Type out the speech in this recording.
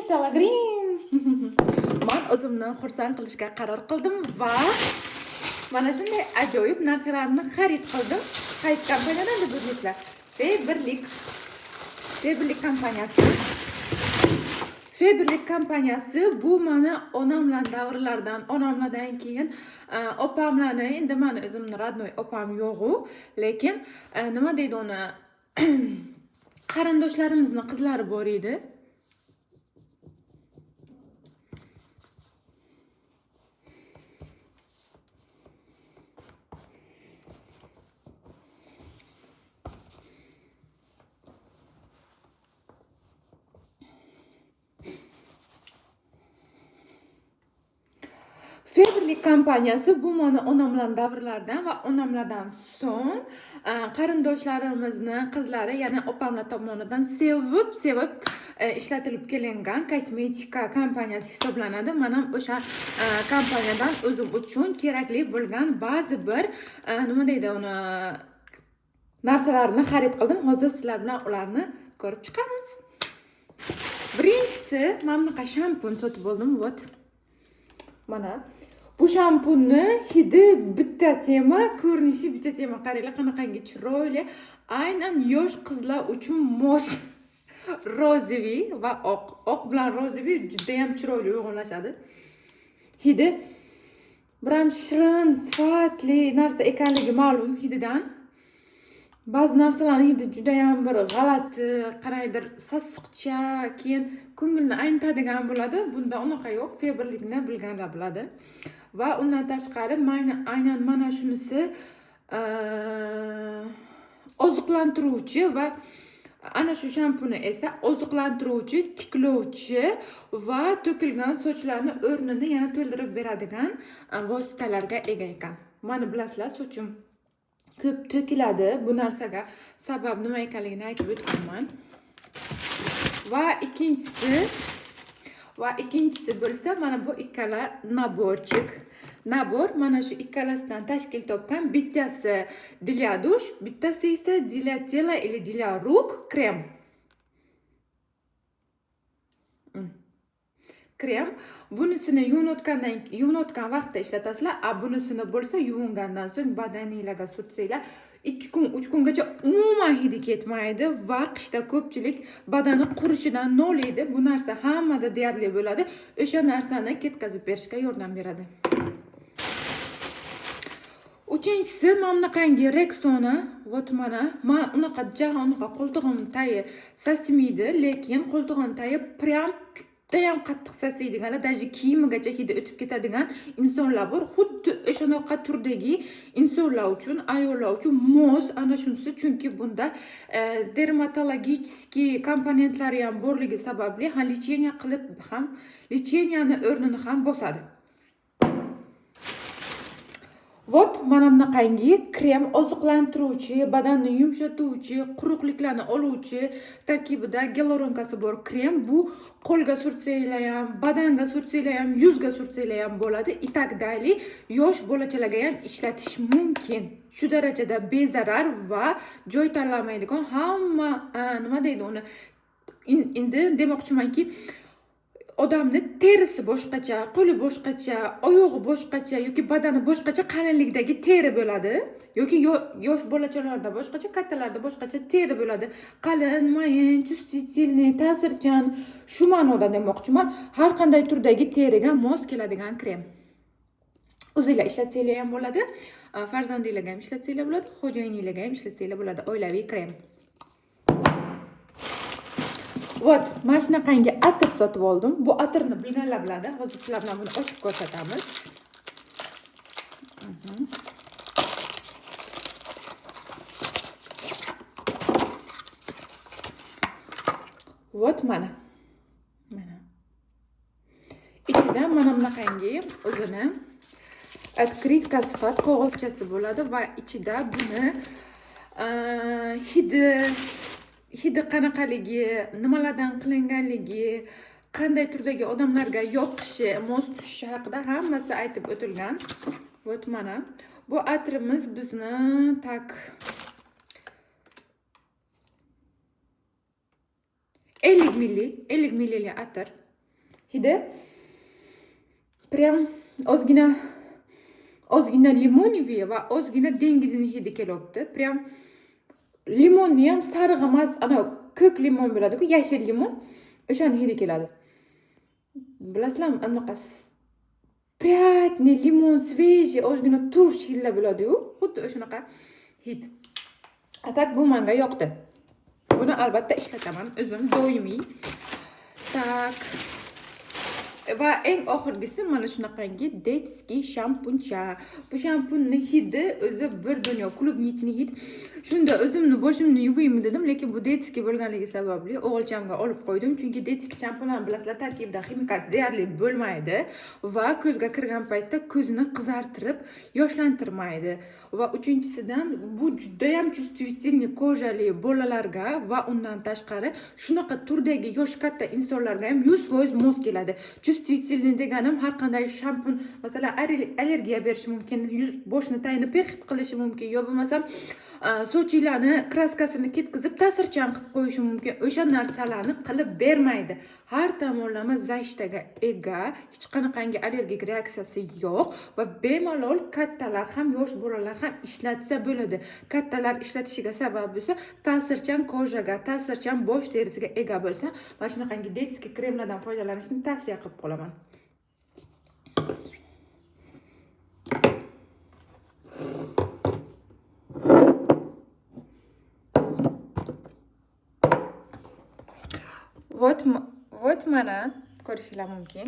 Stella Green. Man o'zimni xursand qilishga qaror qildim va mana shunday ajoyib narsalarni xarid qildim. Qaysi kompaniyadan deb o'ylaysizlar? Faberlic. Faberlic kompaniyasi. Faberlic kompaniyasi bu mani onamlar davrlaridan, onamlardan keyin opamlarni, endi mani o'zimni родной opam yo'q-u, lekin nima deydi uni, qarindoshlarimizni qizlari bor edi. Faberlic kompaniyasi bu mani onamlar davrlaridan va onamlardan so'ng qarindoshlarimizni qizlari, ya'ni opamlar tomonidan sevib-sevib ishlatilib kelingan kosmetika kompaniyasi hisoblanadi. Men ham o'sha kompaniyadan o'zim uchun kerakli bo'lgan ba'zi bir nima deydi uni, narsalarni xarid qildim. Hozir sizlar bilan ularni ko'rib chiqamiz. Birinchisi, mana bunaqa shampun sotib oldim. Вот. Mana bu shampunni hidi bitta tema, ko'rinishi bitta tema. Qaranglar, qanaqangi chiroyli. Aynan yosh qizlar uchun mos. Rozeviy va oq. Oq bilan rozeviy juda ham chiroyli uyg'unlashadi. Hidi biram shirin, sifatli narsa ekanligi ma'lum hididan. Ba'zi narsalarning hidi juda ham bir g'alati, qanaydir sassiqcha, keyin ko'ngilni aynitadigan bo'ladi. Bunda unaqa yo'q. Faberlicni bilganlar biladi. Va undan tashqari aynan mana shunisi oziqlantiruvchi va ana shu shampuni esa oziqlantiruvchi, tiklovchi va to'kilgan sochlarni o'rnini yana to'ldirib beradigan vositalarga ega ekan. Mani bilasizlar, sochim ko'p to'kiladi. Bu narsaga sabab nima ekanligini aytib o'tganman. Va ikkinchisi bo'lsa mana bu ikkala naborchik. Nabor mana shu ikkalasidan tashkil topgan. Bittasi для душ, bittasi esa для тела или для рук krem. Krem. Bunisini yuvinayotgan vaqtda ishlatasizlar, a bunisini bo'lsa yuvingandan so'ng badaninglarga surtsanglar 2 kun, 3 kungacha umuman hidi ketmaydi va qishda ko'pchilik badani qurishidan noliydi. Bu narsa hammada deyarli bo'ladi. O'sha narsani ketkazib berishga yordam beradi. Uchinchisi mana bunaqangi Rexona. Вот mana. Men unaqa unaqa qo'ltig'im tayi sasimaydi, lekin qo'ltig'im tayi prям judayam qattiq sasiydiganlar, даже kiyimigacha hidi o'tib ketadigan insonlar bor. Xuddi o'shanaqa turdagi insonlar uchun, ayollar uchun mos ana shunisi, chunki bunda dermatologический komponentlari ham borligi sababli ha lecheniya qilib ham lecheniyani o'rnini ham bosadi. Вот mana bunaqangi krem oziqlantiruvchi, badanni yumshatuvchi, quruqliklarni oluvchi, tarkibida gialuronkasi bor krem. Bu qo'lga surtsanglar ham, badanga surtsanglar ham, yuzga surtsanglar ham bo'ladi. И так далее. Yosh bolachalarga ham ishlatish mumkin. Shu darajada bezarar va joy tanlamaydigan hamma, nima deydi uni? Endi demoqchimanki, odamni terisi boshqacha, qo'li boshqacha, oyog'i boshqacha yoki badani boshqacha qalinlikdagi teri bo'ladi yoki yosh bolachalarda boshqacha, kattalarda boshqacha teri bo'ladi. Qalin, mayin, чувствительный, ta'sirchan, shu ma'noda demoqchiman. Har qanday turdagi teriga mos keladigan krem. O'zinglar ishlatsanglar ham bo'ladi, farzandinglarga ham ishlatsanglar bo'ladi, xo'jayininglarga ham ishlatsanglar bo'ladi. Oilaviy krem. Вот, mana shunaqangi atir sotib oldim. Bu atirni bilganlar biladi. Hozir sizlar bilan buni ochib ko'rsatamiz. Вот mana. Mana. Ichida mana bunaqangi o'zini открытка sifat qog'ozchasi bo'ladi va ichida buni hidi qanaqaligi, nimalardan qilinganligi, qanday turdagi odamlarga yoqishi, mos tushishi haqida hammasi aytib o'tilgan. Вот mana. Bu atirimiz bizni tak 50 milli, 50 millili atir. Hidi прям ozgina ozgina лимоновый va ozgina dengizini hidi kelyapti. Прям limonni ham sariq emas, ana ko'k limon bo'ladi-ku, yashil limon, o'shani hidi keladi. Bilasizlarmi, anaqa приятный limon, свежий, ozgina tursh hidlar bo'ladi-yu, xuddi o'shanaqa hid. А так bu menga yoqdi. Buni albatta ishlataman o'zim doimiy. Так. Va eng oxirgisi mana shunaqangi детский shampuncha. Bu shampunni hidi o'zi bir dunyo, клубничный hid. Shunda o'zimni boshimni yuvaymi dedim, lekin bu детский bo'lganligi sababli o'g'ilchamga olib qo'ydim. Chunki детский shampun ham, bilasizlar, tarkibida ximikat deyarli bo'lmaydi va ko'zga kirgan paytda ko'zni qizartirib, yoshlantirmaydi. Va uchinchisidan, bu judayam чувствительный кожа li bolalarga va undan tashqari shunaqa turdagi yoshi katta insonlarga ham 100% mos keladi. Чувствительный deganim, har qanday shampun, masalan, allergiya berishi mumkin, yuz boshini tagini перхоть qilishi mumkin yo bo'lmasam sochinglarni краска sini ketkizib, ta'sirchan qilib qo'yishi mumkin. O'sha narsalarni qilib bermaydi. Har tomonlama защита ga ega, hech qanaqangi allergik reaksiyasi yo'q va bemalol kattalar ham, yosh bolalar ham ishlatsa bo'ladi. Kattalar ishlatishiga sabab bo'lsa, ta'sirchan кожа ga, ta'sirchan bosh terisiga ega bo'lsa, mana shunaqangi детский kremlardan foydalanishni tavsiya qilib qolaman. Вот, вот mana ko'rishinglar mumkin.